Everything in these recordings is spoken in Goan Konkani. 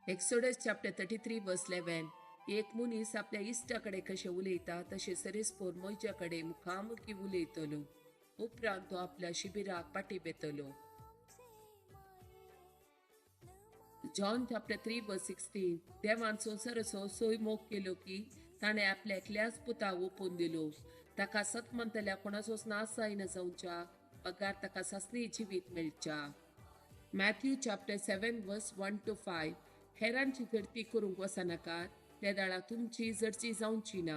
Exodus chapter 33 verse 11. एक मनीस आपल्या इश्टा कडेन कशें उलयता तशें सरेस्पोर मोयच्या कडेन मुखामुखी उलयतलो. उपरांत तो आपल्या शिबिराक पाटी बेतलो. John chapter 3 verse 16. देवान संवसाराचो सोय मोग केलो की ताणें आपल्या एकल्याच पुताक ओपून दिलो. ताका सत म्हणटल्या कोणाचोच नाश जायना जावच्या बगार ताका सासणी जिवीत मेळच्या. Matthew chapter 7 verse 1 to 5. हेरांची झडती करूंक वचनाकात, त्या दाळा तुमची झडची जावची ना.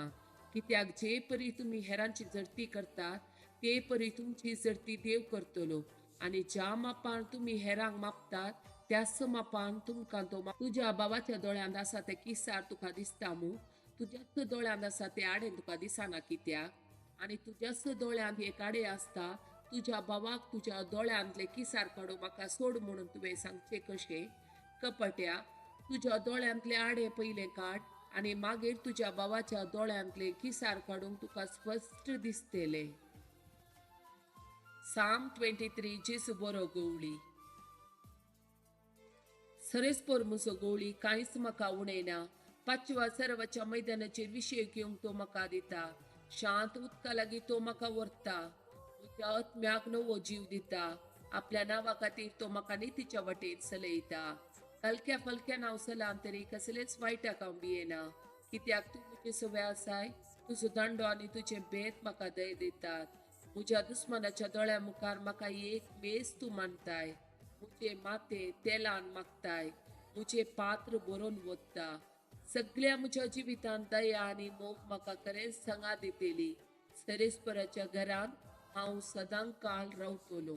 कित्याक जे परी तुमी हेरांची झडती करतात ते परी तुमची झडती देव करतलो. आनी ज्या मापान तुमी हेरांक मापतात त्याच मापान तुमकां तो तुज्या बाबाच्या दोळ्यांत आसा ते किसार तुका दिसता मू? तुज्याच दोळ्यांत आसा ते आडेन तुका दिसना कित्याक? आनी तुज्याच दोळ्यांत एक आडे आसता, तुज्या बाबाक तुज्या दोळ्यांतले किसार काडूं म्हाका सोड म्हणून तुवें सांगचें कशें? कपट्या, तुज्या दोळ्यांतले आडे पयलें काड आनी मागीर तुज्या बाबाच्या दोळ्यांतले किसार काडूंक तुका स्पश्ट दिसतलें. साम 23. जेसू बरो गवळी. सरेस्पोर म्हजो गवळी कांयच म्हाका उणयना. पाचव्या सर्वाच्या मैदानाचेर विशय घेवंक तो म्हाका दिता. शांत उदका लागीं तो म्हाका व्हरता. म्हज्या आत्म्याक नवो जीव दिता. आपल्या नांवा खातीर तो म्हाका नितीच्या वाटेन चलयता. हलक्या फलक्यान हांव सलाम तरी कसलेच वायटाक हांव भियेना. कित्याक तूं म्हजे सवे आसाय. तुजो दांडो आनी तुजें बेत म्हाका दय दितात. म्हज्या दुस्मानाच्या दोळ्या मुखार म्हाका एक मेज तूं मानताय. म्हजें माथें तेलान मागताय. म्हजें पात्र भरून वता. सगळ्या म्हज्या जिवितांत दया आनी मोग म्हाका खरेंच संगा दितली. सरेस्पराच्या घरांत हांव सदां काल रावतलो.